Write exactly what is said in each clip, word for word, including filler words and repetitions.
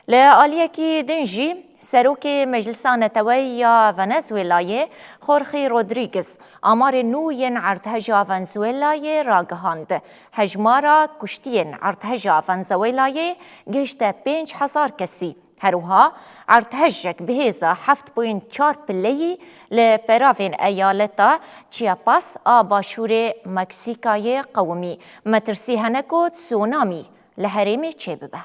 Li aliyekî din jî, Serokê Meclisa Neteweyî ya Venezuelayê, Jorge Rodriguez, amarê nû yên erdheja Venezuelayê ragihand. Hejmara kuştiyên erdheja Venezuelayê gihişte pênc hezar kesî. Her wiha erdhejek bi hêza heft point çar pileyî li peravên eyaleta Chiapas a başûrê Meksîkayê qewimî. Metirsî hene ku tsunamî li herêmê çêbibe.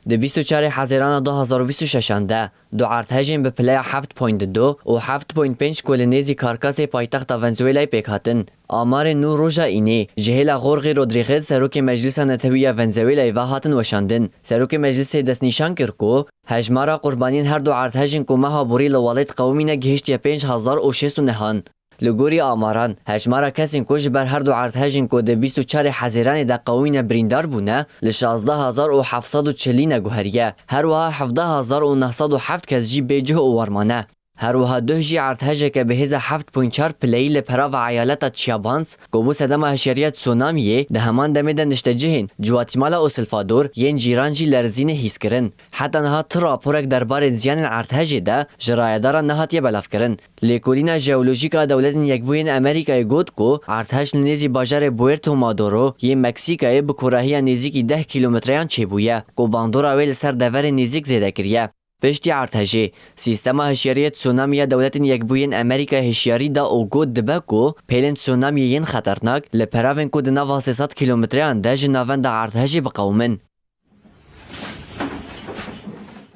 Di bîst û çarê Hezêrana du hazar û bîst û şeşan de du erdhejên bi pileya heft point du û heft point pênc ku li nêzî Karkasê paytexta Venezuelayê pêk hatin. Amarên nû roja Înê ji hêla Jorge Rodriguez, Serokê Meclisa Netewî ya Venezuelayê ve hatin weşandin. Serokê Meclisê destnîşan kir ku hejmara qurbaniyên her du erdhejên ku meha borî li welêt qewimîne gihiştiye pênc hezar û şêst û nehan. Li gorî amaran, hejmara kesên ku ji ber her du erdhejên ku di bîst û çarê Hezêranê de qewimîne birîndar bûne, li şazdeh hezar û heft sed û çilî ne guheriye. Her wiha hevdeh hezar û neh sed û heft kes jî bê cih û war mane. Her wiha duh jî erdhejeke bi hêza heft point çar pileyî li perava eyaleta Chiapas, ku bû sedema hişyariya tsunamiyê, di heman demê de niştecihên Guatemala û Salvador yên cîran jî lerizînê hîs kirin. Heta niha tu raporek derbarê ziyanên erdhejê de ji rayedaran nehatiye belavkirin. Lêkolîna Jeolojîk a Dewletên Yekbûyên Amerîkayê got ku erdhej li nêzî bajarê Puerto Madero yê Meksîkayê bi kûrahiya nêzîkî deh kîlometreyan çêbûye, ku bandora wê li ser deverên nêzîk zêde kiriye. Piştî erdhejê, Sîstema Hişyariyê Tsunami ya Dewletên Yekbûyên Amerîkayê hişyarî da û got dibe ku pêlên tsunamiyê yên xeternak li peravên ku di nava sê sed kîlometreyan de ji navenda erdhejê biqewimin.